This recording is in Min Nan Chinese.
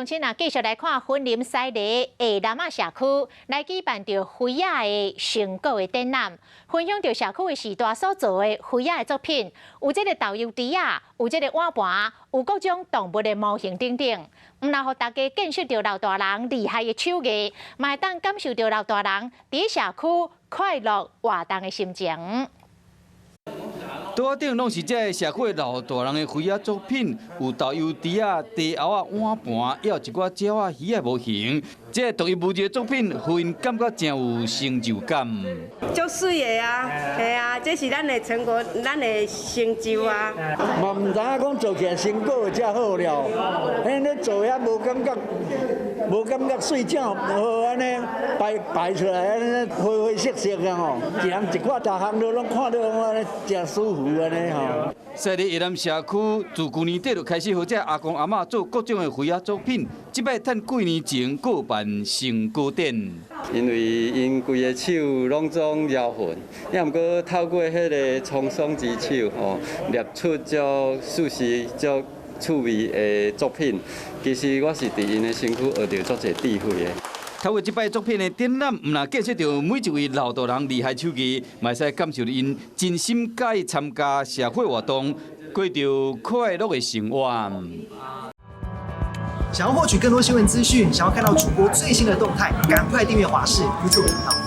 鄉親啊，繼續來看雲林西螺下南仔社區來舉辦著飛仔的成果的展覽，分享著社區的序大所做的飛仔的作品，有這个豆油豬仔，有這个碗盤，有各種動物的模型等等，毋但予大家見識著老大人厲害的手藝，嘛會當感受著老大人佇社區快樂活動的心情。桌仔頂攏是這个社區老大人的飛仔作品，有豆油豬仔、茶甌仔、碗盤，也有一寡鳥仔、魚仔模型。這個獨一無二的作品，予𪜶感覺真有成就感。足媠的啊，係啊，這是咱的成果，咱的成就啊。嘛毋知影講做起來成果會遮好了，彼咧做遐無感覺，無感覺媠正好按呢擺擺出來按呢花花色色的吼，一人一看，逐項都攏看著按呢誠舒服按呢吼。西螺下南社區自舊年底就開始予這阿公阿嬤做各種的飛仔作品，這擺趁過年前閣辦成果展。因為𪜶規个手攏總搖痕，也毋過透過彼个滄桑之手吼，捏出足舒適、足趣味的作品。其實我是佇𪜶的身軀學著足濟智慧的。透過這擺作品的展覽，毋但見識著每一位老大人厲害手藝，嘛會使感受著𪜶真心佮意參加社會活動，過著快樂的生活。想要獲取更多新聞資訊，想要看到主播最新的動態，趕快訂閱華視 YouTube 頻道。